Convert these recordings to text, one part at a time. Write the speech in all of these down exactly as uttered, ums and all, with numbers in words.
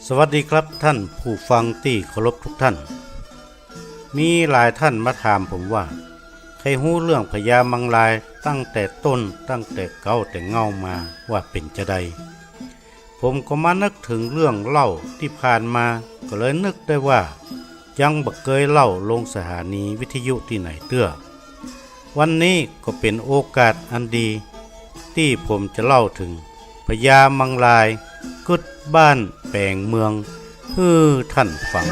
สวัสดีครับท่านผู้ฟังตี้เคารพทุกท่าน มีหลายท่านมาถามผมว่า ใค่ฮู้เรื่องพญามังรายตั้งแต่ต้นตั้งแต่เก๊าแต่เง้ามาว่าเป๋นจาใด ผมก็มานึกเถิงเรื่องเล่าตี้ผ่านมา ก็เลยนึกได้ว่า ยังบ่เกยเล่าลงสถานีวิทยุตี้ไหนเตื้อ วันนี้ก็เป๋นโอกาสอันดี ตี้ผมจะเล่าเถิงพญามังรายกึ๊ดบ้านแปงเมืองหื้อท่านฟัง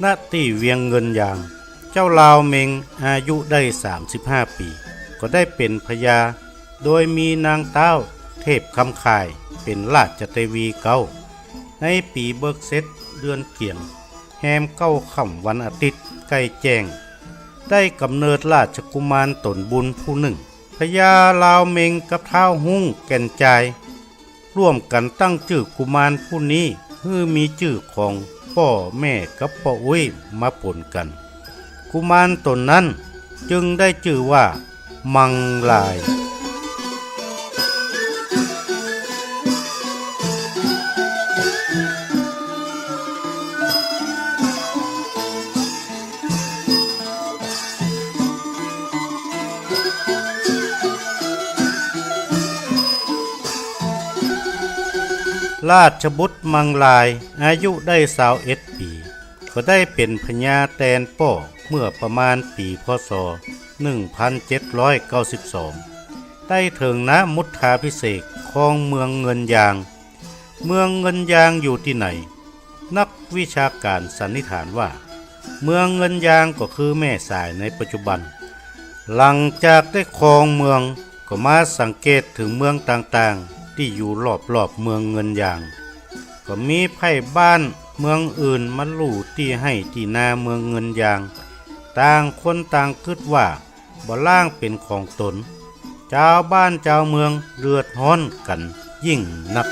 ณ ตี้เวียงเงินยาง เจ้าลาวเม็งอายุได้สามสิบห้าปี๋ ก็ได้เป๋นพญา โดยมีนางต๊าวเทพคำข่ายเป๋นราชเตวีเก๊า ในปี๋เบิกเสร็จเดือนเกี่ยง แฮมเก้าค่ำวันอาทิตย์ใก้แจ้ง ได้ก๋ำเนิดราชกุมารต๋นบุญผู้นึ่ง พญาลาวเม็งกับท้าวฮุ้งแก่นจาย ร่วมกั๋นตั้งจื้อกุมารผู้นี้หื้อมีจื้อของป้อแม่กับป้ออุ๊ยมาป๋นกั๋น กุมารต๋นนั้นจึงได้จื้อว่า มังราย ราชบุตรมังรายอายุได้ซาวเอ็ดปี๋ ก็ได้เป๋นพญาแตนป้อเมื่อประมาณปี๋ พ.ศ. หนึ่งพันเจ็ดร้อยเก้าสิบสอง ได้เถิงน้ำมุทธาภิเษกครองเมืองเงินยาง เมืองเงินยางอยู่ตี้ไหน นักวิชาก๋านสันนิษฐานว่า เมืองเงินยางก็คือแม่สายในปัจจุบัน หลังจากได้ครองเมืองก็มาสังเกตเถิงเมืองต่างๆ ตี้อยู่รอบๆ เมืองเงินยาง ก็มีไพร่บ้านเมืองอื่นมาลู่ตี้ไฮ่ตี้นาเมืองเงินยาง ต่างคนต่างกึ๊ดว่า บ่ล้างเป๋นของต๋น จาวบ้านจาวเมืองเดือดฮ้อนกั๋นยิ่งนัก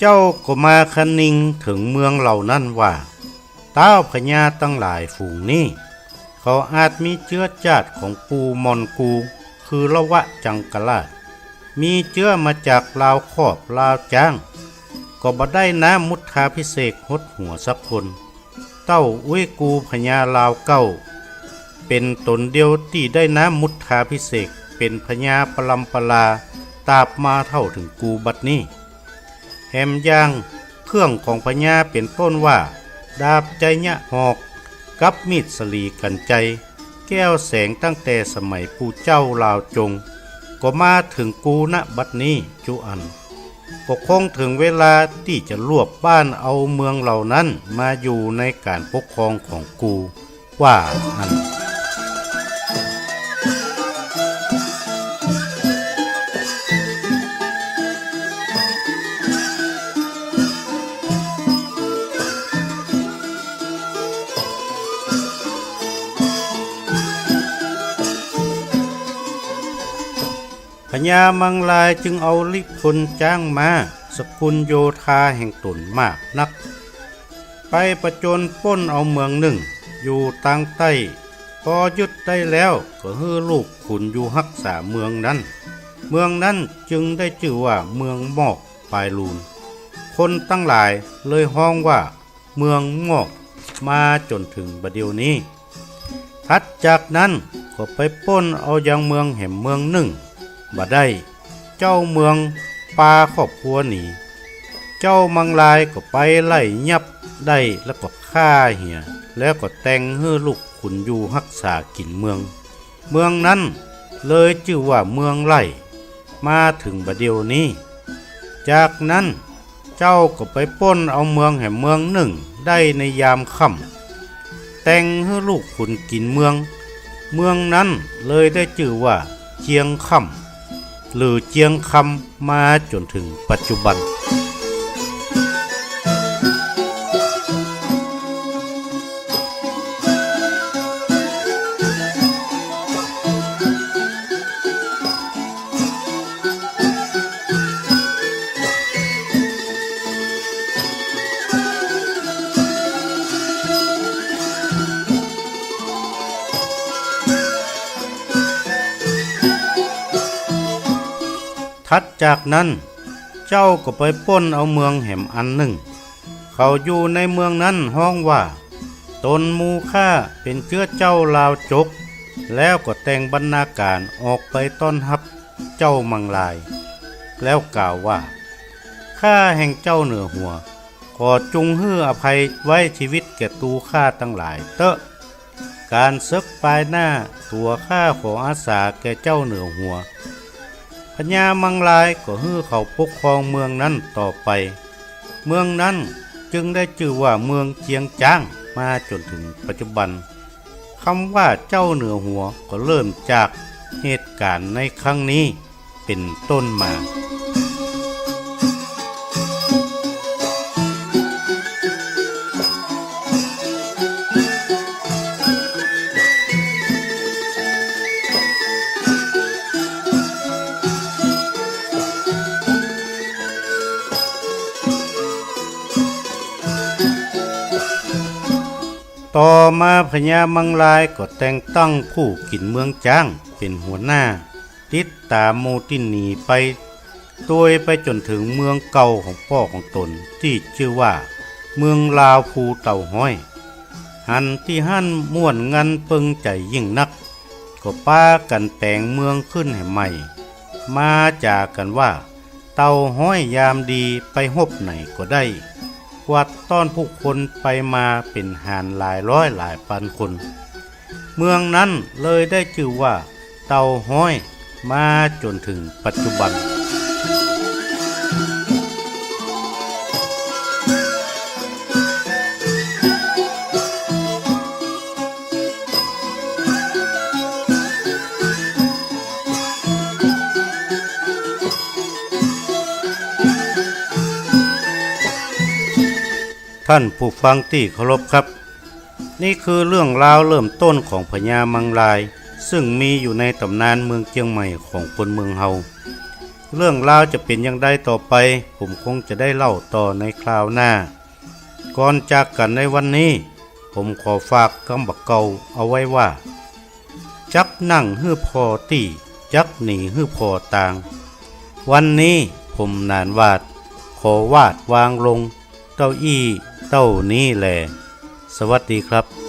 เจ้าก็มาคะนิงเถิงเมืองเหล่านั้นว่า ต๊าวพญาตังหลายฝูงนี้ เขาอาจมีเจื๊อจ้าดของปู่หม่อนกู คือละวะจังกราช มีเจื๊อมาจากลาวคอบลาวจ๊าง ก็บ่ได้น้ำมุทธาภิเษกหดหัวสักคน เต้าอุ๊ยกูพญาลาวเก๊า เป๋นต๋นเดียวตี้ได้น้ำมุทธาภิเษกเป๋นพญาปรำปราตราบมาเต้าเถิงกูบัดนี้ แหมอย่างเครื่องของพญาเป๋นต้นว่า ดาบไจยะหอก กับมีดสลีกัญไจ แก้วแสงตั้งแต่สมัยปู่เจ้าลาวจง ก็มาเถิงกู ณ บัดนี้จุอัน ก็คงเถิงเวลาตี้จะรวบบ้านเอาเมืองเหล่านั้นมาอยู่ในก๋านปกครองของกู ว่าอั้น พญามังรายจึงเอาลิพลจ๊างม้า สกุลโยธาแห่งต๋นมากนัก ไปผจญป้นเอาเมืองนึ่งอยู่ตางใต้ ปอยึดได้แล้วก็หื้อลูกขุนอยู่ฮักษาเมืองนั้น เมืองนั้นจึงได้จื้อว่าเมืองมอกปายลูน คนตังหลายเลยฮ้องว่าเมืองมอก มาจ๋นเถิงบ่าเดี่ยวนี้ ถัดจากนั้นก็ไปป้นเอายังเมืองแหมเมืองนึ่งบ่ได้ เจ้าเมืองปาครอบครัวหนี เจ้ามังรายก็ไปไล่ยับได้แล้วก็ฆ่าเหีย แล้วก็แต่งหื้อลูกขุนอยู่ฮักษากิ๋นเมือง เมืองนั้นเลยจื้อว่าเมืองไล่ มาเถิงบ่าเดี่ยวนี้ จากนั้น เจ้าก็ไปปล้นเอาเมืองแหมเมืองนึ่งได้ในยามค่ำ แต่งหื้อลูกขุนกิ๋นเมือง เมืองนั้นเลยได้จื้อว่าเจียงค่ำ หรือเจียงคำ มาจ๋นเถิงปัจจุบัน ถัดจากนั้น เจ้าก็ไปปล้นเอาเมืองแหมอันนึ่ง เขาอยู่ในเมืองนั้นฮ้องว่า ตนหมู่ข้าเป๋นเจื๊อเจ้าลาวจก แล้วก็แต่งบรรณาก๋านออกไปต้อนฮับเจ้ามังราย แล้วกล่าวว่า ข้าแห่งเจ้าเหนือหัว ขอจุงหื้ออภัยไว้จีวิตแก่ตูข้าตังหลายเต๊อะ ก๋านเสิ็กปายหน้า ตั๋วข้าขออาสาแก่เจ้าเหนือหัว พญามังรายก็หื้อเขาปกครองเมืองนั้นต่อไป เมืองนั้นจึงได้จื้อว่าเมืองเจียงจ๊าง มาจ๋นเถิงปัจจุบัน กำว่าเจ้าเหนือหัวก็เริ่มจากเหตุก๋ารณ์ในครั้งนี้เป๋นต้นมา ต่อมาพญามังรายก็แต่งตั้งผู้กิ๋นเมืองจ๊างเป๋นหัวหน้า ติดต๋ามหมู่ตี้หนีไป ตวยไปจ๋นเถิงเมืองเก่าของป้อของตนตี้จื้อว่าเมืองลาวภูเต่าฮ้อย หันตี้หั้นม่วนงันเปิงใจ๋ยิ่งนัก ก็ปากั๋นแป๋งเมืองขึ้นแหมใหม่ มาจ๋ากั๋นว่า เต่าฮ้อยยามดีไปฮบไหนก็ได้ กวาดต้อนผู้คนไปมาเป๋นหารหลายร้อยหลายปันคน เมืองนั้นเลยได้จื้อว่าเต่าฮ้อย มาจ๋นเถิงปัจจุบัน ท่านผู้ฟังตี้เคารพครับ นี่คือเรื่องราวเริ่มต้นของพญามังราย ซึ่งมีอยู่ในต๋ำนานเมืองเจียงใหม่ของคนเมืองเฮา เรื่องราวจะเป๋นอย่างใดต่อไป ผมคงจะได้เล่าต่อในคราวหน้า ก่อนจากกั๋นในวันนี้ ผมขอฝากกำบ่าเก่าเอาไว้ว่า จักนั่งหื้อผ่อตี้ จักหนีหื้อผ่อตาง วันนี้ผมหนานหวาด ขอวาดวางลงเต้าอี้เต้านี้แล สวัสดีครับ